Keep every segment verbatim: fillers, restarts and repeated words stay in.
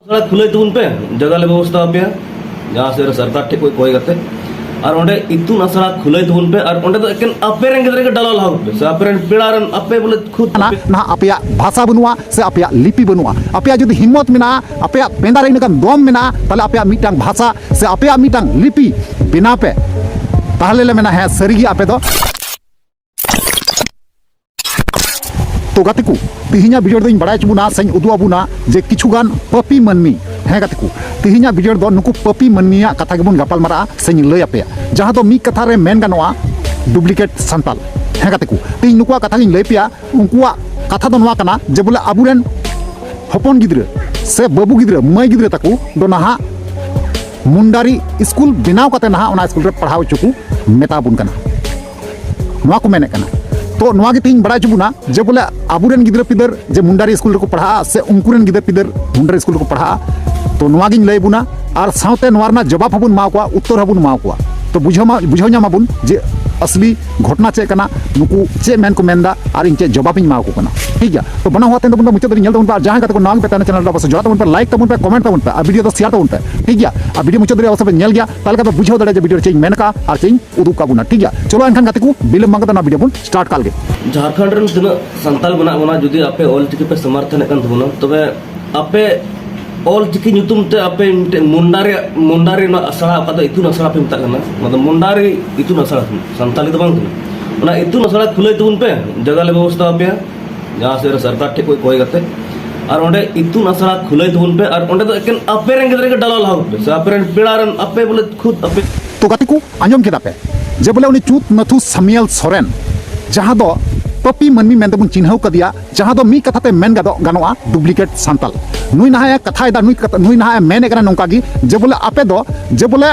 ᱟᱥᱲᱟ ᱠᱷᱩᱞᱟᱹᱭ ᱛᱟᱵᱚᱱ ᱯᱮ, ᱡᱟᱭᱜᱟ ᱞᱮ ᱵᱮᱵᱚᱥᱛᱷᱟ ᱟᱯᱮᱭᱟ ᱡᱟᱦᱟᱸ ᱥᱮᱫ ᱨᱮ ᱥᱚᱨᱠᱟᱨ ᱴᱷᱮᱱ ᱠᱷᱚᱱ ᱠᱚᱭ ᱠᱟᱛᱮ᱾ ᱟᱨ ᱚᱸᱰᱮ ᱤᱛᱩᱱ ᱟᱥᱲᱟ ᱠᱷᱩᱞᱟᱹᱭ ᱛᱟᱵᱚᱱ ᱯᱮ, ᱟᱨ ᱚᱸᱰᱮ ᱫᱚ ᱮᱠᱮᱱ ᱟᱯᱮ ᱨᱮᱱ ᱜᱤᱫᱽᱨᱟᱹ ᱜᱮ ᱰᱟᱞᱟᱣ ᱞᱟᱦᱟ ᱠᱚᱯᱮ, ᱥᱮ ᱟᱯᱮ ᱨᱮᱱ ᱯᱮᱲᱟ ᱨᱮᱱ ᱟᱯᱮ ᱵᱚᱞᱮ ᱠᱷᱩᱫ ᱱᱟᱦᱟᱜ ᱟᱯᱮᱭᱟᱜ ᱵᱷᱟᱥᱟ ᱵᱟᱹᱱᱩᱜᱼᱟ, ᱥᱮ ᱟᱯᱮᱭᱟᱜ ᱞᱤᱯᱤ ᱵᱟᱹᱱᱩᱜᱼᱟ᱾ ᱟᱯᱮᱭᱟᱜ ᱡᱩᱫᱤ ᱦᱤᱢᱢᱚᱛ ᱢᱮᱱᱟᱜᱼᱟ, ᱟᱯᱮᱭᱟᱜ ᱯᱮᱸᱫᱟ ᱨᱮ ᱤᱱᱟᱹᱜ ᱜᱟᱱ ᱫᱚᱢ ᱢᱮᱱᱟᱜᱼᱟ, ᱛᱟᱦᱞᱮ ᱟᱯᱮᱭᱟᱜ ᱢᱤᱫᱴᱟᱝ ᱵᱷᱟᱥᱟ ᱥᱮ ᱟᱯᱮᱭᱟᱜ ᱢᱤᱫᱴᱟᱝ ᱞᱤᱯᱤ ᱵᱮᱱᱟᱣ ᱯᱮ᱾ ᱛᱟᱦᱞᱮ ᱞᱮ ᱢᱮᱱᱟ, ᱦᱮᱸ, ᱥᱟᱹᱨᱤᱜᱮ ᱟᱯᱮ ᱫᱚ᱾ ᱛᱚ ᱜᱟᱛᱮ ᱠᱚ, ᱛᱮᱦᱮᱧᱟᱜ ᱵᱷᱤᱰᱤᱭᱳ ᱨᱮᱫᱚᱧ ᱵᱟᱲᱟᱭ ᱦᱚᱪᱚ ᱵᱚᱱᱟ ᱥᱮᱧ ᱩᱫᱩᱜ ᱟᱵᱚᱱᱟ ᱡᱮ ᱠᱤᱪᱷᱩ ᱜᱟᱱ ᱯᱟᱹᱯᱤ ᱢᱟᱹᱱᱢᱤ᱾ ᱦᱮᱸ ᱜᱟᱛᱮ ᱠᱚ, ᱛᱮᱦᱮᱧᱟᱜ ᱵᱷᱤᱰᱤᱭᱳ ᱨᱮᱫᱚ ᱱᱩᱠᱩ ᱯᱟᱹᱯᱤ ᱢᱟᱹᱱᱢᱤᱭᱟᱜ ᱠᱟᱛᱷᱟ ᱜᱮᱵᱚᱱ ᱜᱟᱯᱟᱞ ᱢᱟᱨᱟᱜᱼᱟ ᱥᱮᱧ ᱞᱟᱹᱭ ᱟᱯᱮᱭᱟ, ᱡᱟᱦᱟᱸ ᱫᱚ ᱢᱤᱫ ᱠᱟᱛᱷᱟ ᱨᱮ ᱢᱮᱱ ᱜᱟᱱᱚᱜᱼᱟ, ᱰᱩᱯᱞᱤᱠᱮᱴ ᱥᱟᱱᱛᱟᱞ᱾ ᱦᱮᱸ ᱜᱟᱛᱮ ᱠᱚ, ᱛᱮᱦᱮᱧ ᱱᱩᱠᱩᱣᱟᱜ ᱠᱟᱛᱷᱟ ᱜᱤᱧ ᱞᱟᱹᱭ ᱟᱯᱮᱭᱟ᱾ ᱩᱱᱠᱩᱣᱟᱜ ᱠᱟᱛᱷᱟ ᱫᱚ ᱱᱚᱣᱟ ᱠᱟᱱᱟ ᱡᱮ ᱵᱚᱞᱮ ᱟᱵᱚᱨᱮᱱ ᱦᱚᱯᱚᱱ ᱜᱤᱫᱽᱨᱟᱹ ᱥᱮ ᱵᱟᱹᱵᱩ ᱜᱤᱫᱽᱨᱟᱹ, ᱢᱟᱹᱭ ᱜᱤᱫᱽᱨᱟᱹ ᱛᱟᱠᱚ ᱫᱚ ᱱᱟᱦᱟᱜ ᱢᱩᱱᱰᱟᱨᱤ ᱥᱠᱩᱞ ᱵᱮᱱᱟᱣ ᱠᱟᱛᱮ ᱱᱟᱦᱟᱜ ᱚᱱᱟ ᱥᱠᱩᱞ ᱨᱮ ᱯᱟᱲᱦᱟᱣ ᱦᱚᱪᱚ ᱠᱚ ᱢᱮᱛᱟ ᱵᱚᱱ ᱠᱟᱱᱟ, ᱱᱚᱣᱟ ᱠᱚ ᱢᱮᱱᱮᱫ ᱠᱟᱱᱟ᱾ ᱛᱚ ᱱᱚᱣᱟ ᱜᱮ ᱛᱮᱦᱮᱧ ᱵᱟᱲᱟᱭ ᱦᱚᱪᱚ ᱵᱚᱱᱟ ᱡᱮ ᱵᱚᱞᱮ ᱟᱵᱚᱨᱮᱱ ᱜᱤᱫᱽᱨᱟᱹ ᱯᱤᱫᱟᱹᱨ ᱡᱮ ᱢᱩᱱᱰᱟᱨᱤ ᱥᱠᱩᱞ ᱨᱮᱠᱚ ᱯᱟᱲᱦᱟᱜᱼᱟ ᱥᱮ ᱩᱱᱠᱩ ᱨᱮᱱ ᱜᱤᱫᱽᱨᱟᱹ ᱯᱤᱫᱟᱹᱨ ᱢᱩᱱᱰᱟᱨᱤ ᱥᱠᱩᱞ ᱨᱮᱠᱚ ᱯᱟᱲᱦᱟᱜᱼᱟ᱾ ᱛᱚ ᱱᱚᱣᱟ ᱜᱤᱧ ᱞᱟᱹᱭ ᱵᱚᱱᱟ, ᱟᱨ ᱥᱟᱶᱛᱮ ᱱᱚᱣᱟ ᱨᱮᱱᱟᱜ ᱡᱚᱵᱟᱵ ᱦᱚᱸᱵᱚᱱ ᱮᱢᱟ ᱠᱚᱣᱟ, ᱩᱛᱛᱚᱨ ᱦᱚᱸᱵᱚᱱ ᱮᱢᱟ ᱠᱚᱣᱟ᱾ ᱛᱚ ᱵᱩᱡᱷᱟᱹᱣ ᱢᱟ, ᱵᱩᱡᱷᱟᱹᱣ ᱧᱟᱢ ᱟᱵᱚᱱ ᱡᱮ ᱟᱥᱞᱤ ᱜᱷᱚᱴᱱᱟ ᱪᱮᱫ ᱠᱟᱱᱟ, ᱱᱩᱠᱩ ᱪᱮᱫ ᱢᱮᱱ ᱠᱚ ᱢᱮᱱᱫᱟ ᱟᱨ ᱤᱧ ᱪᱮᱫ ᱡᱚᱵᱟᱵ ᱤᱧ ᱮᱢᱟ ᱠᱚ ᱠᱟᱱᱟ᱾ ᱴᱷᱤᱠ ᱜᱮᱭᱟ, ᱛᱚ ᱵᱟᱱᱟ ᱦᱚᱲ ᱛᱮ ᱫᱚ ᱢᱩᱪᱟᱹᱫ ᱫᱷᱟᱹᱵᱤᱡ ᱧᱮᱞ ᱛᱟᱵᱚᱱ ᱯᱮ, ᱟᱨ ᱡᱟᱦᱟᱸᱭ ᱜᱟᱛᱮ ᱠᱚ ᱱᱟᱣᱟ ᱜᱮ ᱯᱮ ᱛᱟᱦᱮᱱᱟ ᱪᱮᱱᱮᱞ ᱨᱮ, ᱚᱵᱚᱥᱥᱳᱭ ᱡᱚᱲᱟᱣ ᱛᱟᱵᱚᱱ ᱯᱮ, ᱞᱟᱭᱤᱠ ᱛᱟᱵᱚᱱ ᱯᱮ, ᱟᱨ ᱵᱷᱤᱰᱤᱭᱳ ᱫᱚ ᱥᱮᱭᱟᱨ ᱛᱟᱵᱚᱱ ᱯᱮ᱾ ᱴᱷᱤᱠ ᱜᱮᱭᱟ, ᱟᱨ ᱵᱷᱤᱰᱤᱭᱳ ᱢᱩᱪᱟᱹᱫ ᱫᱷᱟᱹᱵᱤᱡ ᱚᱵᱚᱥᱥᱳᱭ ᱯᱮ ᱧᱮᱞ ᱜᱮᱭᱟ, ᱛᱟᱦᱚᱞᱮ ᱠᱷᱟᱱ ᱯᱮ ᱵᱩᱡᱷᱟᱹᱣ ᱫᱟᱲᱮᱭᱟᱜᱼᱟ ᱡᱮ ᱵᱷᱤᱰᱤᱭᱳ ᱨᱮ ᱪᱮᱫ ᱤᱧ ᱢᱮᱱ ᱠᱟᱜᱼᱟ ᱟᱨ ᱪᱮᱫ ᱤᱧ ᱩᱫᱩᱜ ᱠᱟᱜ ᱵᱚᱱᱟ᱾ ᱴᱷᱤᱠ ᱜᱮᱭᱟ, ᱪᱚᱞᱚ ᱮᱱᱠᱷᱟᱱ ᱜᱟᱛᱮ ᱠᱚ, ᱵᱤᱞᱚᱢ ᱵᱟᱝ ᱠᱟᱛᱮ ᱱᱚᱣᱟ ᱵᱷᱤᱰᱤᱭᱳ ᱵᱚᱱ ᱥᱴᱟᱨᱴ ᱠᱟᱜ ᱞᱮᱜᱮ᱾ ᱡᱷᱟᱲᱠᱷᱚᱸᱰ ᱨᱮᱱ ᱛᱤᱱᱟᱹᱜ ᱥᱟᱱᱛᱟᱲ ᱢᱮᱱᱟᱜ ᱵᱚᱱᱟ, ᱡᱩᱫᱤ ᱟᱯᱮ ᱚᱞ ᱪᱤᱠᱤ ᱯᱮ ᱥᱚᱢᱚᱨᱛᱷᱚᱱᱮᱫ ᱠᱟᱱ ᱛᱟᱵᱚᱱᱟ, ᱛᱚᱵᱮ ᱟᱯᱮ ᱚᱞ ᱪᱤᱠᱤ ᱧᱩᱛᱩᱢ ᱛᱮ ᱟᱯᱮ ᱢᱤᱫᱴᱮᱱ ᱢᱩᱱᱰᱟᱨᱤ, ᱢᱩᱱᱰᱟᱨᱤ ᱨᱮᱱᱟᱜ ᱟᱥᱲᱟ, ᱚᱠᱟ ᱫᱚ ᱤᱛᱩᱱ ᱟᱥᱲᱟ ᱯᱮ ᱢᱮᱛᱟᱜ ᱠᱟᱱᱟ, ᱚᱱᱟ ᱫᱚ ᱢᱩᱱᱰᱟᱨᱤ ᱤᱛᱩᱱ ᱟᱥᱲᱟ ᱠᱟᱱᱟ, ᱥᱟᱱᱛᱟᱞᱤ ᱫᱚ ᱵᱟᱝ ᱠᱟᱱᱟ᱾ ᱚᱱᱟ ᱤᱛᱩᱱ ᱟᱥᱲᱟ ᱠᱷᱩᱞᱟᱹᱭ ᱛᱟᱵᱚᱱ ᱯᱮ, ᱡᱟᱭᱜᱟ ᱞᱮ ᱵᱮᱵᱚᱥᱛᱷᱟ ᱟᱯᱮᱭᱟ ᱡᱟᱦᱟᱸ ᱥᱮᱫ ᱨᱮ ᱥᱚᱨᱠᱟᱨ ᱴᱷᱮᱱ ᱠᱷᱚᱱ ᱠᱚᱭ ᱠᱟᱛᱮ᱾ ᱟᱨ ᱚᱸᱰᱮ ᱤᱛᱩᱱ ᱟᱥᱲᱟ ᱠᱷᱩᱞᱟᱹᱭ ᱛᱟᱵᱚᱱ ᱯᱮ, ᱟᱨ ᱚᱸᱰᱮ ᱫᱚ ᱮᱠᱮᱱ ᱟᱯᱮ ᱨᱮᱱ ᱜᱤᱫᱽᱨᱟᱹ ᱜᱮ ᱰᱟᱞᱟᱣ ᱞᱟᱦᱟ ᱠᱚᱯᱮ, ᱥᱮ ᱟᱯᱮ ᱨᱮᱱ ᱯᱮᱲᱟ ᱨᱮᱱ ᱟᱯᱮ ᱵᱚᱞᱮ ᱠᱷᱩᱫ ᱟᱯᱮ᱾ ᱛᱚ ᱜᱟᱛᱮ ᱠᱚ, ᱟᱸᱡᱚᱢ ᱠᱮᱫᱟ ᱯᱮ ᱡᱮ ᱵᱚᱞᱮ ᱩᱱᱤ ᱪᱩᱛ ᱱᱟᱹᱛᱷᱩ ᱥᱟᱢᱤᱭᱮᱞ ᱥᱚᱨᱮᱱ, ᱡᱟᱦᱟᱸ ᱫᱚ ᱯᱟᱹᱯᱤ ᱢᱟᱹᱱᱢᱤ ᱢᱮᱱᱛᱮᱵᱚᱱ ᱪᱤᱱᱦᱟᱹᱣ ᱠᱟᱫᱮᱭᱟ, ᱡᱟᱦᱟᱸ ᱫᱚ ᱢᱤᱫ ᱠᱟᱛᱷᱟ ᱛᱮ ᱢᱮᱱ ᱜᱟᱱᱚᱜ, ᱜᱟᱱᱚᱜᱼᱟ, ᱰᱩᱯᱞᱤᱠᱮᱴ ᱥᱟᱱᱛᱟᱞ᱾ ᱱᱩᱭ ᱱᱟᱦᱟᱜ ᱮ ᱠᱟᱛᱷᱟᱭᱮᱫᱟ, ᱱᱩᱭ ᱠᱟᱛᱷᱟ, ᱱᱩᱭ ᱱᱟᱦᱟᱜ ᱮ ᱢᱮᱱᱮᱫ ᱠᱟᱱᱟ ᱱᱚᱝᱠᱟ ᱜᱮ ᱡᱮ ᱵᱚᱞᱮ ᱟᱯᱮ ᱫᱚ, ᱡᱮ ᱵᱚᱞᱮ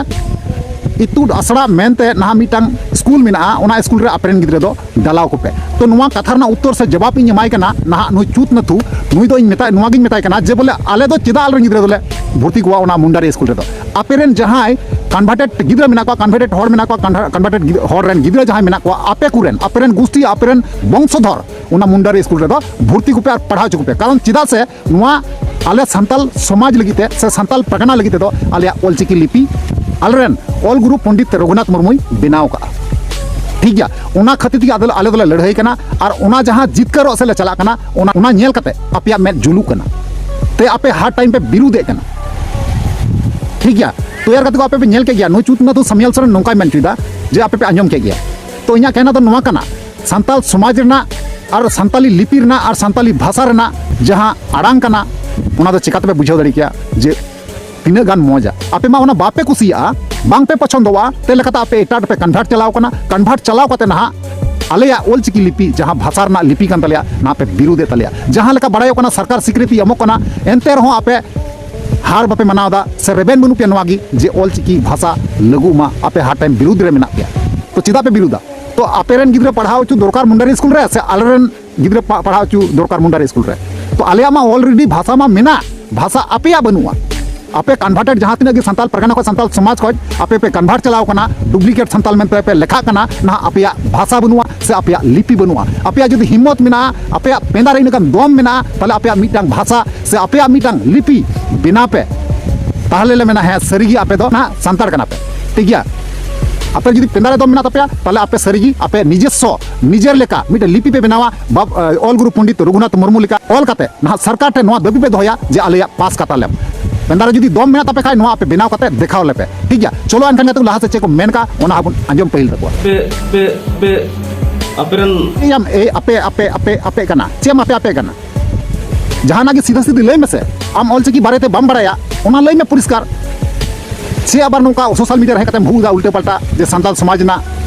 ᱤᱛᱩᱱ ᱟᱥᱲᱟ ᱢᱮᱱᱛᱮ ᱱᱟᱦᱟᱜ ᱢᱤᱫᱴᱟᱝ ᱥᱠᱩᱞ ᱢᱮᱱᱟᱜᱼᱟ, ᱚᱱᱟ ᱥᱠᱩᱞ ᱨᱮ ᱟᱯᱮ ᱨᱮᱱ ᱜᱤᱫᱽᱨᱟᱹ ᱫᱚ ᱰᱟᱞᱟᱣ ᱠᱚᱯᱮ᱾ ᱛᱚ ᱱᱚᱣᱟ ᱠᱟᱛᱷᱟ ᱨᱮᱱᱟᱜ ᱩᱛᱛᱚᱨ ᱥᱮ ᱡᱚᱵᱟᱵ ᱤᱧ ᱮᱢᱟᱭ ᱠᱟᱱᱟ ᱱᱟᱦᱟᱜ ᱱᱩᱭ ᱪᱩᱛ ᱱᱟᱹᱛᱷᱩ, ᱱᱩᱭ ᱫᱚ ᱤᱧ ᱢᱮᱛᱟᱭ, ᱱᱚᱣᱟ ᱜᱤᱧ ᱢᱮᱛᱟᱭ ᱠᱟᱱᱟ ᱡᱮ ᱵᱚᱞᱮ ᱟᱞᱮ ᱫᱚ ᱪᱮᱫᱟᱜ ᱟᱞᱮᱨᱮᱱ ᱜᱤᱫᱽᱨᱟᱹ ᱫᱚᱞᱮ ᱵᱷᱚᱨᱛᱤ ᱠᱚᱣᱟ ᱚᱱᱟ ᱢᱩᱱᱰᱟᱨᱤ ᱥᱠᱩᱞ ᱨᱮᱫᱚ? ᱟᱯᱮ ᱨᱮᱱ ᱡᱟᱦᱟᱸᱭ ᱠᱚᱱᱵᱷᱟᱨᱴᱮᱰ ᱜᱤᱫᱽᱨᱟᱹ ᱢᱮᱱᱟᱜ ᱠᱚᱣᱟ, ᱠᱚᱱᱵᱷᱟᱨᱴᱮᱰ ᱦᱚᱲ ᱢᱮᱱᱟᱜ ᱠᱚᱣᱟ, ᱠᱚᱱᱵᱷᱟᱨᱴᱮᱰ ᱦᱚᱲ ᱨᱮᱱ ᱜᱤᱫᱽᱨᱟᱹ ᱡᱟᱦᱟᱸᱭ ᱢᱮᱱᱟᱜ ᱠᱚᱣᱟ, ᱟᱯᱮ ᱠᱚᱨᱮᱱ, ᱟᱯᱮ ᱨᱮᱱ ᱜᱩᱥᱴᱤ, ᱟᱯᱮ ᱨᱮᱱ ᱵᱚᱝᱥᱚᱫᱷᱚᱨ ᱚᱱᱟ ᱢᱩᱱᱰᱟᱨᱤ ᱥᱠᱩᱞ ᱨᱮᱫᱚ ᱵᱷᱚᱨᱛᱤ ᱠᱚᱯᱮ ᱟᱨ ᱯᱟᱲᱦᱟᱣ ᱦᱚᱪᱚ ᱠᱚᱯᱮ᱾ ᱠᱟᱨᱚᱱ ᱪᱮᱫᱟᱜ ᱥᱮ ᱱᱚᱣᱟ ᱟᱞᱮ ᱥᱟᱱᱛᱟᱞ ᱥᱚᱢᱟᱡᱽ ᱞᱟᱹᱜᱤᱫ ᱛᱮ ᱥᱮ ᱥᱟᱱᱛᱟᱞ ᱯᱟᱨᱜᱟᱱᱟ ᱞᱟᱹᱜᱤᱫ ᱛᱮᱫᱚ ᱟᱞᱮᱭᱟᱜ ᱚᱞᱪᱤᱠᱤ ᱞᱤᱯᱤ ᱟᱞᱮᱨᱮᱱ ᱚᱞ ᱜᱩᱨᱩ ᱯᱚᱱᱰᱤᱛ ᱨᱚᱜᱷᱩᱱᱟᱛᱷ ᱢᱩᱨᱢᱩᱭ ᱵᱮᱱᱟᱣ ᱠᱟᱜᱼᱟ᱾ ᱴᱷᱤᱠ ᱜᱮᱭᱟ, ᱚᱱᱟ ᱠᱷᱟᱹᱛᱤᱨ ᱛᱮᱜᱮ ᱟᱫᱚ ᱟᱞᱮ ᱫᱚᱞᱮ ᱞᱟᱹᱲᱦᱟᱹᱭ ᱠᱟᱱᱟ᱾ ᱟᱨ ᱚᱱᱟ ᱡᱟᱦᱟᱸ ᱡᱤᱛᱠᱟᱹᱨᱚᱜ ᱥᱮᱫ ᱞᱮ ᱪᱟᱞᱟᱜ ᱠᱟᱱᱟ, ᱚᱱᱟ, ᱚᱱᱟ ᱧᱮᱞ ᱠᱟᱛᱮ ᱟᱯᱮᱭᱟᱜ ᱢᱮᱫ ᱡᱩᱞᱩᱜ ᱠᱟᱱᱟ, ᱛᱮ ᱟᱯᱮ ᱦᱟᱨ ᱴᱟᱭᱤᱢ ᱯᱮ ᱵᱤᱨᱩᱫᱮᱫ ᱠᱟᱱᱟ᱾ ᱴᱷᱤᱠ ᱜᱮᱭᱟ, ᱛᱚ ᱮᱨ ᱠᱟᱛᱮ ᱠᱚ ᱟᱯᱮ ᱯᱮ ᱧᱮᱞ ᱠᱮᱫ ᱜᱮᱭᱟ, ᱱᱩᱭ ᱪᱩᱛᱱᱟᱹᱛᱩ ᱥᱟᱢᱤᱭᱟᱞ ᱥᱚᱨᱮᱱ ᱱᱚᱝᱠᱟᱭ ᱢᱮᱱ ᱦᱚᱪᱚᱭᱮᱫᱟ ᱡᱮ ᱟᱯᱮ ᱯᱮ ᱟᱸᱡᱚᱢ ᱠᱮᱫ ᱜᱮᱭᱟ᱾ ᱛᱚ ᱤᱧᱟᱹᱜ ᱠᱟᱛᱷᱟ ᱫᱚ ᱱᱚᱣᱟ ᱠᱟᱱᱟ, ᱥᱟᱱᱛᱟᱞ ᱥᱚᱢᱟᱡᱽ ᱨᱮᱱᱟᱜ ᱟᱨ ᱥᱟᱱᱛᱟᱞᱤ ᱞᱤᱯᱤ ᱨᱮᱱᱟᱜ ᱟᱨ ᱥᱟᱱᱛᱟᱞᱤ ᱵᱷᱟᱥᱟ ᱨᱮᱱᱟᱜ ᱡᱟᱦᱟᱸ ᱟᱲᱟᱝ ᱠᱟᱱᱟ, ᱚᱱᱟ ᱫᱚ ᱪᱮᱠᱟᱛᱮᱯᱮ ᱵᱩᱡᱷᱟᱹᱣ ᱫᱟᱲᱮ ᱠᱮᱭᱟ ᱡᱮ ᱛᱤᱱᱟᱹᱜ ᱜᱟᱱ ᱢᱚᱡᱟ? ᱟᱯᱮ ᱢᱟ ᱚᱱᱟ ᱵᱟᱯᱮ ᱠᱩᱥᱤᱭᱟᱜᱼᱟ, ᱵᱟᱝᱯᱮ ᱯᱚᱪᱷᱚᱱᱫᱚᱜᱼᱟ, ᱛᱮ ᱞᱮᱠᱟᱛᱮ ᱟᱯᱮ ᱮᱴᱟᱜ ᱨᱮᱯᱮ ᱠᱚᱱᱵᱷᱟᱨᱴ ᱪᱟᱞᱟᱣ ᱠᱟᱱᱟ᱾ ᱠᱚᱱᱵᱷᱟᱨᱴ ᱪᱟᱞᱟᱣ ᱠᱟᱛᱮ ᱱᱟᱦᱟᱜ ᱟᱞᱮᱭᱟᱜ ᱚᱞᱪᱤᱠᱤ ᱞᱤᱯᱤ, ᱡᱟᱦᱟᱸ ᱵᱷᱟᱥᱟ ᱨᱮᱱᱟᱜ ᱞᱤᱯᱤ ᱠᱟᱱ ᱛᱟᱞᱮᱭᱟ, ᱱᱟᱦᱟᱜ ᱯᱮ ᱵᱤᱨᱩᱫᱮᱫ ᱛᱟᱞᱮᱭᱟ᱾ ᱡᱟᱦᱟᱸ ᱞᱮᱠᱟ ᱵᱟᱲᱟᱭᱚᱜ ᱠᱟᱱᱟ, ᱥᱚᱨᱠᱟᱨ ᱥᱤᱠᱨᱤᱛᱤ ᱮᱢᱚᱜ ᱠᱟᱱᱟ, ᱮᱱᱛᱮ ᱨᱮᱦᱚᱸ ᱟᱯᱮ ᱦᱟᱨ ᱵᱟᱯᱮ ᱢᱟᱱᱟᱣ ᱮᱫᱟ ᱥᱮ ᱨᱮᱵᱮᱱ ᱵᱟᱹᱱᱩᱜ ᱯᱮᱭᱟ ᱱᱚᱣᱟ ᱜᱮ ᱡᱮ ᱚᱞᱪᱤᱠᱤ ᱵᱷᱟᱥᱟ ᱞᱟᱹᱜᱩᱜ ᱢᱟ, ᱟᱯᱮ ᱦᱟᱨ ᱴᱟᱭᱤᱢ ᱵᱤᱨᱩᱫᱽ ᱨᱮ ᱢᱮᱱᱟᱜ ᱯᱮᱭᱟ᱾ ᱛᱚ ᱪᱮᱫᱟᱜ ᱯᱮ ᱵᱤᱨᱩᱫᱟ? ᱛᱚ ᱟᱯᱮᱨᱮᱱ ᱜᱤᱫᱽᱨᱟᱹ ᱯᱟᱲᱦᱟᱣ ᱦᱚᱪᱚ ᱫᱚᱨᱠᱟᱨ ᱢᱩᱱᱰᱟᱨᱤ ᱥᱠᱩᱞ ᱨᱮ, ᱥᱮ ᱟᱞᱮᱨᱮᱱ ᱜᱤᱫᱽᱨᱟᱹ ᱯᱟ-, ᱯᱟᱲᱦᱟᱣ ᱦᱚᱪᱚ ᱫᱚᱨᱠᱟᱨ ᱢᱩᱱᱰᱟᱨᱤ ᱥᱠᱩᱞ ᱨᱮ? ᱛᱚ ᱟᱞᱮᱭᱟᱜ ᱢᱟ ᱚᱞᱨᱮᱰᱤ ᱵᱷᱟᱥᱟ ᱢᱟ ᱢᱮᱱᱟᱜ, ᱵᱷᱟᱥᱟ ᱟᱯᱮᱭᱟᱜ ᱵᱟᱹᱱᱩᱜᱼᱟ᱾ ᱟᱯᱮ ᱠᱚᱱᱵᱷᱟᱨᱴᱮᱰ ᱡᱟᱦᱟᱸ ᱛᱤᱱᱟᱹᱜ ᱜᱮ ᱥᱟᱱᱛᱟᱞ ᱯᱟᱨᱜᱟᱱᱟ ᱠᱷᱚᱱ, ᱥᱟᱱᱛᱟᱞ ᱥᱚᱢᱟᱡᱽ ᱠᱷᱚᱱ ᱟᱯᱮ ᱯᱮ ᱠᱚᱱᱵᱷᱟᱨᱴ ᱪᱟᱞᱟᱣ ᱠᱟᱱᱟ, ᱰᱩᱯᱞᱤᱠᱮᱴ ᱥᱟᱱᱛᱟᱞ ᱢᱮᱱᱛᱮ ᱯᱮ ᱞᱮᱠᱷᱟᱜ ᱠᱟᱱᱟ, ᱱᱟᱦᱟᱜ ᱟᱯᱮᱭᱟᱜ ᱵᱷᱟᱥᱟ ᱵᱟᱹᱱᱩᱜᱼᱟ ᱥᱮ ᱟᱯᱮᱭᱟᱜ ᱞᱤᱯᱤ ᱵᱟᱹᱱᱩᱜᱼᱟ᱾ ᱟᱯᱮᱭᱟᱜ ᱡᱩᱫᱤ ᱦᱤᱢᱢᱚᱛ ᱢᱮᱱᱟᱜᱼᱟ, ᱟᱯᱮᱭᱟᱜ ᱯᱮᱸᱫᱟ ᱨᱮ ᱤᱱᱟᱹᱜ ᱜᱟᱱ ᱫᱚᱢ ᱢᱮᱱᱟᱜᱼᱟ, ᱛᱟᱦᱞᱮ ᱟᱯᱮᱭᱟᱜ ᱢᱤᱫᱴᱟᱝ ᱵᱷᱟᱥᱟ ᱥᱮ ᱟᱯᱮᱭᱟᱜ ᱢᱤᱫᱴᱟᱝ ᱞᱤᱯᱤ ᱵᱮᱱᱟᱣ ᱯᱮ᱾ ᱛᱟᱦᱞᱮ ᱞᱮ ᱢᱮᱱᱟ, ᱦᱮᱸ, ᱥᱟᱹᱨᱤᱜᱮ ᱟᱯᱮ ᱫᱚ ᱱᱟᱦᱟᱜ ᱥᱟᱱᱛᱟᱲ ᱠᱟᱱᱟ ᱯᱮ᱾ ᱴᱷᱤᱠ ᱜᱮᱭᱟ? ᱟᱯᱮ ᱡᱩᱫᱤ ᱯᱮᱸᱫᱟ ᱨᱮ ᱫᱚᱢ ᱢᱮᱱᱟᱜ ᱛᱟᱯᱮᱭᱟ, ᱛᱟᱦᱞᱮ ᱟᱯᱮ ᱥᱟᱹᱨᱤᱜᱮ ᱟᱯᱮ ᱱᱤᱡᱮᱥᱥᱚ, ᱱᱤᱡᱮᱨ ᱞᱮᱠᱟ ᱢᱤᱫᱴᱮᱱ ᱞᱤᱯᱤ ᱯᱮ ᱵᱮᱱᱟᱣᱟ, ᱵᱟᱵ-, ᱚᱞ ᱜᱩᱨᱩ ᱯᱚᱱᱰᱤᱛ ᱨᱚᱜᱷᱩᱱᱟᱛᱷ ᱢᱩᱨᱢᱩ ᱞᱮᱠᱟ ᱚᱞ ᱠᱟᱛᱮ ᱱᱟᱦᱟᱜ ᱥᱚᱨᱠᱟᱨ ᱴᱷᱮᱱ ᱱᱚᱣᱟ ᱫᱟᱹᱵᱤ ᱯᱮ ᱫᱚᱦᱚᱭᱟ ᱡᱮ ᱟᱞᱮᱭᱟᱜ ᱯᱟᱥ ᱠᱟᱛᱟ ᱞᱮᱢ᱾ ᱯᱮᱸᱫᱟ ᱨᱮ ᱡᱩᱫᱤ ᱫᱚᱢ ᱢᱮᱱᱟᱜ ᱛᱟᱯᱮ ᱠᱷᱟᱡ, ᱱᱚᱣᱟ ᱟᱯᱮ ᱵᱮᱱᱟᱣ ᱠᱟᱛᱮ ᱫᱮᱠᱷᱟᱣ ᱞᱮᱯᱮ᱾ ᱴᱷᱤᱠ ᱜᱮᱭᱟ? ᱪᱚᱞᱚ ᱮᱱᱠᱷᱟᱱ ᱜᱟᱛᱮ ᱠᱚ, ᱞᱟᱦᱟ ᱥᱮᱫ ᱪᱮᱫ ᱠᱚ ᱢᱮᱱ ᱠᱟᱜ, ᱚᱱᱟ ᱦᱚᱸᱵᱚᱱ ᱟᱸᱡᱚᱢ ᱯᱟᱹᱦᱤᱞ ᱛᱟᱠᱚᱣᱟ᱾ ᱯᱮ, ᱯᱮ, ᱯᱮ, ᱟᱯᱮᱨᱮᱱ ᱮᱭ ᱟᱢ, ᱮᱭ ᱟᱯᱮ, ᱟᱯᱮ, ᱟᱯᱮ, ᱟᱯᱮ ᱠᱟᱱᱟ᱾ ᱪᱮᱫ ᱮᱢ ᱟᱯᱮ, ᱟᱯᱮ ᱠᱟᱱᱟ? ᱡᱟᱦᱟᱱᱟᱜ ᱜᱮ ᱥᱤᱫᱷᱟᱹ ᱥᱤᱫᱷᱤ ᱞᱟᱹᱭ ᱢᱮᱥᱮ᱾ ᱟᱢ ᱚᱞᱪᱤᱠᱤ ᱵᱟᱨᱮᱛᱮ ᱵᱟᱢ ᱵᱟᱲᱟᱭᱟ, ᱚᱱᱟ ᱞᱟᱹᱭ ᱢᱮ ᱯᱚᱨᱤᱥᱠᱟᱨ᱾ ᱪᱮᱫ ᱟᱵᱟᱨ ᱱᱚᱝᱠᱟ ᱥᱳᱥᱟᱞ ᱢᱤᱰᱤᱭᱟ ᱨᱮ ᱦᱮᱡ ᱠᱟᱛᱮᱢ ᱵᱷᱩᱜ ᱮᱫᱟ ᱩᱞᱴᱟᱹ ᱯᱟᱞᱴᱟ, ᱡᱮ ᱥᱟᱱᱛᱟᱞ ᱥᱚᱢᱟᱡᱽ ᱨᱮᱱᱟᱜ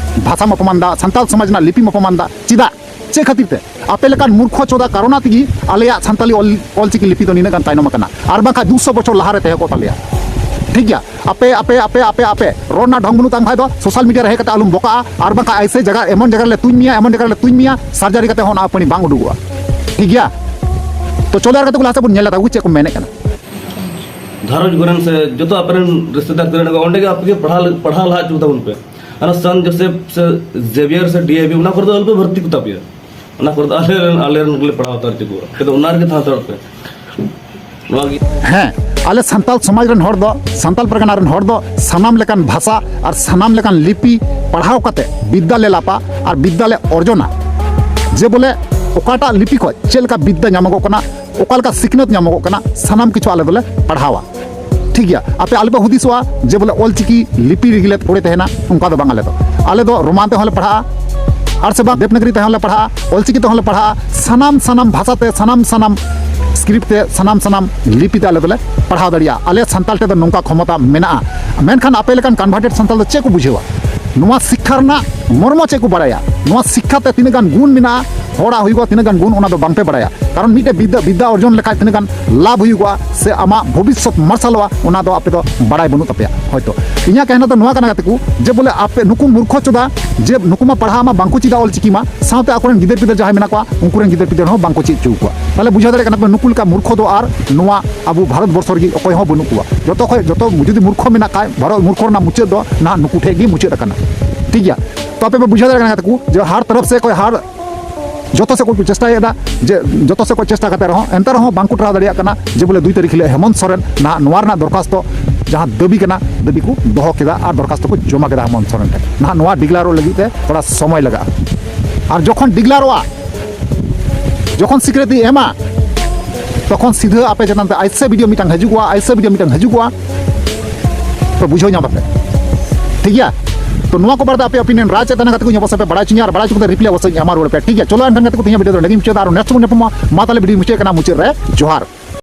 ᱵᱷᱟᱥᱟᱢ ᱚᱯᱚᱢᱟᱱ ᱫᱟ, ᱥᱟᱱᱛᱟᱞ ᱥᱚᱢᱟᱡᱽ ᱨᱮᱱᱟᱜ ᱞᱤᱯᱤᱢ ᱚᱯᱚᱢᱟᱱ ᱫᱟ? ᱪᱮᱫᱟᱜ? ᱪᱮᱫ ᱠᱷᱟᱹᱛᱤᱨ ᱛᱮ? ᱟᱯᱮ ᱞᱮᱠᱟᱱ ᱢᱩᱨᱠᱷᱚ ᱪᱚᱫᱟ ᱠᱟᱨᱚᱱᱟ ᱛᱮᱜᱮ ᱟᱞᱮᱭᱟᱜ ᱥᱟᱱᱛᱟᱞᱤ ᱚᱞ, ᱚᱞᱪᱤᱠᱤ ᱞᱤᱯᱤ ᱫᱚ ᱱᱤᱱᱟᱹᱜ ᱜᱟᱱ ᱛᱟᱭᱱᱚᱢ ᱟᱠᱟᱱᱟ, ᱟᱨ ᱵᱟᱝᱠᱷᱟᱱ ᱫᱩᱥᱚ ᱵᱚᱪᱷᱚᱨ ᱞᱟᱦᱟ ᱨᱮ ᱛᱟᱦᱮᱸ ᱠᱚᱜ ᱛᱟᱞᱮᱭᱟ᱾ ᱴᱷᱤᱠ ᱜᱮᱭᱟ? ᱟᱯᱮ, ᱟᱯᱮ, ᱟᱯᱮ, ᱟᱯᱮ, ᱟᱯᱮ ᱨᱚᱲ ᱨᱮᱱᱟᱜ ᱰᱷᱚᱝ ᱵᱟᱹᱱᱩᱜ ᱛᱟᱢ ᱠᱷᱟᱡ ᱫᱚ ᱥᱳᱥᱟᱞ ᱢᱤᱰᱤᱭᱟ ᱨᱮ ᱦᱮᱡ ᱠᱟᱛᱮ ᱟᱞᱚᱢ ᱵᱚᱠᱟᱜᱼᱟ, ᱟᱨ ᱵᱟᱝᱠᱷᱟᱱ ᱟᱭᱥᱮ ᱡᱟᱭᱜᱟ, ᱮᱢᱚᱱ ᱡᱟᱭᱜᱟ ᱨᱮᱞᱮ ᱛᱩᱧ ᱢᱮᱭᱟ, ᱮᱢᱚᱱ ᱡᱟᱭᱜᱟ ᱨᱮᱞᱮ ᱛᱩᱧ ᱢᱮᱭᱟ, ᱥᱟᱨᱡᱟᱨᱤ ᱠᱟᱛᱮ ᱦᱚᱸ ᱚᱱᱟ ᱯᱟᱹᱱᱤ ᱵᱟᱝ ᱩᱰᱩᱠᱚᱜᱼᱟ᱾ ᱴᱷᱤᱠ ᱜᱮᱭᱟ? ᱛᱚ ᱪᱚᱞᱚ ᱟᱨ ᱠᱟᱛᱮ ᱠᱚ ᱞᱟᱦᱟ ᱥᱮᱫ ᱵᱚᱱ ᱧᱮᱞ ᱞᱮᱫᱟ, ᱪᱮᱫ ᱠᱚ ᱢᱮᱱᱮᱫ ᱠᱟᱱᱟ᱾ ᱜᱷᱟᱨᱚᱸᱡᱽ ᱠᱚᱨᱮᱱ ᱥᱮ ᱡᱚᱛᱚ ᱟᱯᱮᱨᱮᱱ ᱨᱤᱥᱛᱮᱫᱟᱨ ᱛᱤᱱᱟᱹᱜ ᱢᱮᱱᱟᱜ ᱠᱚᱣᱟ, ᱚᱸᱰᱮ ᱜᱮ ᱟᱯᱮ ᱜᱮ ᱯᱟᱲᱦᱟᱣ, ᱯᱟᱲᱦᱟᱣ ᱞᱟᱦᱟ ᱦᱚᱪᱚ ᱠᱚᱛᱟ ᱵᱚᱱ ᱯᱮ᱾ ᱚᱱᱟ ᱥᱟᱱ ᱡᱳᱥᱮᱯ ᱥᱮ ᱡᱮᱵᱤᱭᱟᱨ ᱥᱮ ᱰᱤ ᱮ ᱵᱷᱤ, ᱚᱱᱟ ᱠᱚᱨᱮ ᱫᱚ ᱟᱞᱚ ᱯᱮ ᱵᱷᱚᱨᱛᱤ ᱠᱚᱛᱟ ᱯᱮᱭᱟ᱾ ᱚᱱᱟ ᱠᱚᱨᱮ ᱫᱚ ᱟᱞᱮ ᱨᱮᱱ, ᱟᱞᱮ ᱨᱮᱱ ᱜᱮᱞᱮ ᱯᱟᱲᱦᱟᱣ ᱦᱟᱛᱟᱲ ᱦᱚᱪᱚ ᱠᱚᱣᱟ᱾ ᱟᱯᱮ ᱫᱚ ᱚᱱᱟ ᱨᱮᱜᱮ ᱛᱟᱦᱮᱸ ᱦᱟᱛᱟᱲᱚᱜ ᱯᱮ᱾ ᱦᱮᱸ, ᱟᱞᱮ ᱥᱟᱱᱛᱟᱞ ᱥᱚᱢᱟᱡᱽ ᱨᱮᱱ ᱦᱚᱲ ᱫᱚ, ᱥᱟᱱᱛᱟᱞ ᱯᱟᱨᱜᱟᱱᱟ ᱨᱮᱱ ᱦᱚᱲ ᱫᱚ ᱥᱟᱱᱟᱢ ᱞᱮᱠᱟᱱ ᱵᱷᱟᱥᱟ ᱟᱨ ᱥᱟᱱᱟᱢ ᱞᱮᱠᱟᱱ ᱞᱤᱯᱤ ᱯᱟᱲᱦᱟᱣ ᱠᱟᱛᱮ ᱵᱤᱫᱽᱫᱟ ᱞᱮ ᱞᱟᱯᱟ ᱟᱨ ᱵᱤᱫᱽᱫᱟ ᱞᱮ ᱚᱨᱡᱚᱱᱟ᱾ ᱡᱮ ᱵᱚᱞᱮ ᱚᱠᱟᱴᱟᱜ ᱞᱤᱯᱤ ᱠᱷᱚᱡ ᱪᱮᱫ ᱞᱮᱠᱟ ᱵᱤᱫᱽᱫᱟ ᱧᱟᱢᱚᱜᱚᱜ ᱠᱟᱱᱟ, ᱚᱠᱟ ᱞᱮᱠᱟ ᱥᱤᱠᱷᱱᱟᱹᱛ ᱧᱟᱢᱚᱜᱚᱜ ᱠᱟᱱᱟ, ᱥᱟᱱᱟᱢ ᱠᱤᱪᱷᱩ ᱟᱞᱮ ᱫᱚᱞᱮ ᱯᱟᱲᱦᱟᱣᱟ᱾ ᱴᱷᱤᱠ ᱜᱮᱭᱟ, ᱟᱯᱮ ᱟᱞᱚᱯᱮ ᱦᱩᱫᱤᱥᱚᱜᱼᱟ ᱡᱮ ᱵᱚᱞᱮ ᱚᱞᱪᱤᱠᱤ ᱞᱤᱯᱤ ᱨᱮᱜᱮ ᱞᱮ ᱯᱚᱲᱮ ᱛᱟᱦᱮᱱᱟ, ᱚᱱᱠᱟ ᱫᱚ ᱵᱟᱝ᱾ ᱟᱞᱮ ᱫᱚ, ᱟᱞᱮ ᱫᱚ ᱨᱳᱢᱟᱱ ᱛᱮᱦᱚᱸ ᱞᱮ ᱯᱟᱲᱦᱟᱜᱼᱟ, ᱟᱨ ᱥᱮ ᱵᱟᱝ ᱫᱮᱵᱽᱱᱟᱜᱚᱨᱤ ᱛᱮᱦᱚᱸ ᱞᱮ ᱯᱟᱲᱦᱟᱜᱼᱟ, ᱚᱞᱪᱤᱠᱤ ᱛᱮᱦᱚᱸ ᱞᱮ ᱯᱟᱲᱦᱟᱜᱼᱟ, ᱥᱟᱱᱟᱢ ᱥᱟᱱᱟᱢ ᱵᱷᱟᱥᱟ ᱛᱮ, ᱥᱟᱱᱟᱢ ᱥᱟᱱᱟᱢ ᱥᱠᱨᱤᱯᱴ ᱛᱮ, ᱥᱟᱱᱟᱢ ᱥᱟᱱᱟᱢ ᱞᱤᱯᱤ ᱛᱮ ᱟᱞᱮ ᱫᱚᱞᱮ ᱯᱟᱲᱦᱟᱣ ᱫᱟᱲᱮᱭᱟᱜᱼᱟ᱾ ᱟᱞᱮ ᱥᱟᱱᱛᱟᱲ ᱴᱷᱮᱱ ᱫᱚ ᱱᱚᱝᱠᱟ ᱠᱷᱚᱢᱚᱛᱟ ᱢᱮᱱᱟᱜᱼᱟ᱾ ᱢᱮᱱᱠᱷᱟᱱ ᱟᱯᱮ ᱞᱮᱠᱟᱱ ᱠᱚᱱᱵᱷᱟᱨᱴᱮᱰ ᱥᱟᱱᱛᱟᱲ ᱫᱚ ᱪᱮᱫ ᱠᱚ ᱵᱩᱡᱷᱟᱹᱣᱟ? ᱱᱚᱣᱟ ᱥᱤᱠᱠᱷᱟ ᱨᱮᱱᱟᱜ ᱢᱚᱨᱢᱚ ᱪᱮᱫ ᱠᱚ ᱵᱟᱲᱟᱭᱟ? ᱱᱚᱣᱟ ᱥᱤᱠᱠᱷᱟ ᱛᱮ ᱛᱤᱱᱟᱹᱜ ᱜᱟᱱ ᱜᱩᱱ ᱢᱮᱱᱟᱜᱼᱟ, ᱦᱚᱲᱟᱜ ᱦᱩᱭᱩᱜᱼᱟ ᱛᱤᱱᱟᱹᱜ ᱜᱟᱱ ᱜᱩᱱ, ᱚᱱᱟ ᱫᱚ ᱵᱟᱝᱯᱮ ᱵᱟᱲᱟᱭᱟ᱾ ᱠᱟᱨᱚᱱ ᱢᱤᱫᱴᱮᱡ ᱵᱤᱫᱽᱫᱟᱹ, ᱵᱤᱫᱽᱫᱟ ᱚᱨᱡᱚᱱ ᱞᱮᱠᱷᱟᱡ ᱛᱤᱱᱟᱹᱜ ᱜᱟᱱ ᱞᱟᱵᱷ ᱦᱩᱭᱩᱜᱚᱜᱼᱟ ᱥᱮ ᱟᱢᱟᱜ ᱵᱷᱚᱵᱤᱥᱥᱚᱛ ᱢᱟᱨᱥᱟᱞᱚᱜᱼᱟ, ᱚᱱᱟ ᱫᱚ ᱟᱯᱮ ᱫᱚ ᱵᱟᱲᱟᱭ ᱵᱟᱹᱱᱩᱜ ᱛᱟᱯᱮᱭᱟ ᱦᱚᱭᱛᱳ᱾ ᱤᱧᱟᱹᱜ ᱠᱟᱹᱦᱱᱟ ᱫᱚ ᱱᱚᱣᱟ ᱠᱟᱱᱟ ᱜᱟᱛᱮ ᱠᱚ, ᱡᱮ ᱵᱚᱞᱮ ᱟᱯᱮ ᱱᱩᱠᱩ ᱢᱩᱨᱠᱷᱚ ᱪᱚᱫᱟ, ᱡᱮ ᱱᱩᱠᱩ ᱢᱟ ᱯᱟᱲᱦᱟᱜ ᱢᱟ ᱵᱟᱝᱠᱚ ᱪᱮᱫᱟ ᱚᱞ ᱪᱤᱠᱤ ᱢᱟ, ᱥᱟᱶᱛᱮ ᱟᱠᱚᱨᱮᱱ ᱜᱤᱫᱟᱹᱨ ᱯᱤᱫᱟᱹᱨ ᱡᱟᱦᱟᱸᱭ ᱢᱮᱱᱟᱜ ᱠᱚᱣᱟ, ᱩᱱᱠᱩ ᱨᱮᱱ ᱜᱤᱫᱟᱹᱨ ᱯᱤᱫᱟᱹᱨ ᱦᱚᱸ ᱵᱟᱝᱠᱚ ᱪᱮᱫ ᱦᱚᱪᱚ ᱠᱚᱣᱟ᱾ ᱛᱟᱦᱞᱮ ᱵᱩᱡᱷᱟᱹᱣ ᱫᱟᱲᱮᱭᱟᱜ ᱠᱟᱱᱟ ᱯᱮ, ᱱᱩᱠᱩ ᱞᱮᱠᱟ ᱢᱩᱨᱠᱷᱚ ᱫᱚ ᱟᱨ ᱱᱚᱣᱟ ᱟᱵᱚ ᱵᱷᱟᱨᱚᱛ ᱵᱚᱨᱥᱚ ᱨᱮᱜᱮ ᱚᱠᱚᱭ ᱦᱚᱸ ᱵᱟᱹᱱᱩᱜ ᱠᱚᱣᱟ᱾ ᱡᱚᱛᱚ ᱠᱷᱚᱡ, ᱡᱚᱛᱚ ᱡᱩᱫᱤ ᱢᱩᱨᱠᱷᱚ ᱢᱮᱱᱟᱜ ᱠᱷᱟᱡ, ᱵᱷᱟᱨᱚᱛ ᱢᱩᱨᱠᱷᱚ ᱨᱮᱱᱟᱜ ᱢᱩᱪᱟᱹᱫ ᱫᱚ ᱱᱟᱦᱟᱜ ᱱᱩᱠᱩ ᱴᱷᱮᱡ ᱜᱮ ᱢᱩᱪᱟᱹᱫ ᱟᱠᱟᱱᱟ᱾ ᱴᱷᱤᱠ ᱜᱮᱭᱟ, ᱛᱚ ᱟᱯᱮ ᱯᱮ ᱵᱩᱡᱷᱟᱹᱣ ᱫᱟᱲᱮᱭᱟᱜ ᱠᱟᱱᱟ ᱜᱟᱛᱮ ᱠᱚ, ᱡᱮ ᱦᱟᱨ ᱛᱚᱨᱚᱯ ᱥᱮ ᱠᱷᱚᱡ, ᱦᱟᱨ ᱡᱚᱛᱚ ᱥᱮᱫ ᱠᱚ ᱪᱮᱥᱴᱟᱭᱮᱫᱟ, ᱡᱮ ᱡᱚᱛᱚ ᱥᱮᱫ ᱠᱚ ᱪᱮᱥᱴᱟ ᱠᱟᱛᱮ ᱨᱮᱦᱚᱸ, ᱮᱱᱛᱮ ᱨᱮᱦᱚᱸ ᱵᱟᱝᱠᱚ ᱴᱟᱨᱦᱟᱣ ᱫᱟᱲᱮᱭᱟᱜ ᱠᱟᱱᱟ ᱡᱮ ᱵᱚᱞᱮ ᱫᱩᱭ ᱛᱟᱹᱨᱤᱠᱷ ᱦᱤᱞᱳᱜ ᱦᱮᱢᱚᱱᱛ ᱥᱚᱨᱮᱱ ᱱᱟᱦᱟᱜ ᱱᱚᱣᱟ ᱨᱮᱱᱟᱜ ᱫᱚᱨᱠᱷᱟᱥᱛᱚ, ᱡᱟᱦᱟᱸ ᱫᱟᱹᱵᱤ ᱠᱟᱱᱟ, ᱫᱟᱹᱵᱤ ᱠᱚ ᱫᱚᱦᱚ ᱠᱮᱫᱟ ᱟᱨ ᱫᱚᱨᱠᱷᱟᱥᱛᱚ ᱠᱚ ᱡᱚᱢᱟ ᱠᱮᱫᱟ ᱦᱮᱢᱚᱱᱛ ᱥᱚᱨᱮᱱ ᱴᱷᱮᱱ᱾ ᱱᱟᱦᱟᱜ ᱱᱚᱣᱟ ᱰᱤᱜᱽᱞᱟᱨᱚᱜ ᱞᱟᱹᱜᱤᱫ ᱛᱮ ᱛᱷᱚᱲᱟ ᱥᱚᱢᱚᱭ ᱞᱟᱜᱟᱜᱼᱟ᱾ ᱟᱨ ᱡᱚᱠᱷᱚᱱ ᱰᱤᱜᱽᱞᱟᱨᱚᱜᱼᱟ, ᱡᱚᱠᱷᱚᱱ ᱥᱤᱠᱨᱤᱛᱤ ᱮᱢᱟ, ᱛᱚᱠᱷᱚᱱ ᱥᱤᱫᱷᱟᱹ ᱟᱯᱮ ᱪᱮᱛᱟᱱ ᱛᱮ ᱟᱭᱥᱟ ᱵᱷᱤᱰᱤᱭᱳ ᱢᱤᱫᱴᱟᱝ ᱦᱤᱡᱩᱜᱚᱜᱼᱟ, ᱟᱭᱥᱟ ᱵᱷᱤᱰᱤᱭᱳ ᱢᱤᱫᱴᱟᱝ ᱦᱤᱡᱩᱜᱚᱜᱼᱟ, ᱛᱚ ᱵᱩᱡᱷᱟᱹᱣ ᱧᱟᱢ ᱟᱯᱮ᱾ ᱴᱷᱤᱠ ᱜᱮᱭᱟ? ᱛᱚ ᱱᱚᱣᱟ ᱠᱚ ᱵᱟᱨᱮᱛᱮ ᱟᱯᱮ ᱚᱯᱤᱱᱤᱭᱚᱱ ᱨᱟᱭ ᱪᱮᱫ ᱛᱟᱦᱮᱱᱟ ᱜᱟᱛᱮ ᱠᱚ, ᱤᱧ ᱚᱵᱚᱥᱥᱳᱭ ᱯᱮ ᱵᱟᱲᱟᱭ ᱦᱚᱪᱚᱧᱟ, ᱟᱨ ᱵᱟᱲᱟᱭ ᱦᱚᱪᱚ ᱠᱟᱛᱮ ᱨᱤᱯᱞᱟᱭ ᱚᱵᱚᱥᱥᱳᱭ ᱤᱧ ᱮᱢᱟ ᱨᱩᱣᱟᱹᱲ ᱯᱮ᱾ ᱴᱷᱤᱠ ᱜᱮᱭᱟ? ᱪᱚᱞᱚ ᱮᱱᱠᱷᱟᱱ ᱜᱟᱛᱮ ᱠᱚ, ᱛᱮᱦᱮᱧᱟᱜ ᱵᱷᱤᱰᱤᱭᱳ ᱫᱚ ᱱᱚᱸᱰᱮ ᱜᱮᱧ ᱢᱩᱪᱟᱹᱫᱟ, ᱟᱨ ᱱᱮᱠᱥᱴ ᱵᱚᱱ ᱧᱟᱯᱟᱢᱟ᱾ ᱢᱟ ᱛᱟᱦᱞᱮ ᱵᱷᱤᱰᱤᱭᱳ ᱢᱩᱪᱟᱹᱫ ᱠᱟᱱᱟ, ᱢᱩᱪᱟᱹᱫ ᱨᱮ ᱡᱚᱦᱟᱨ᱾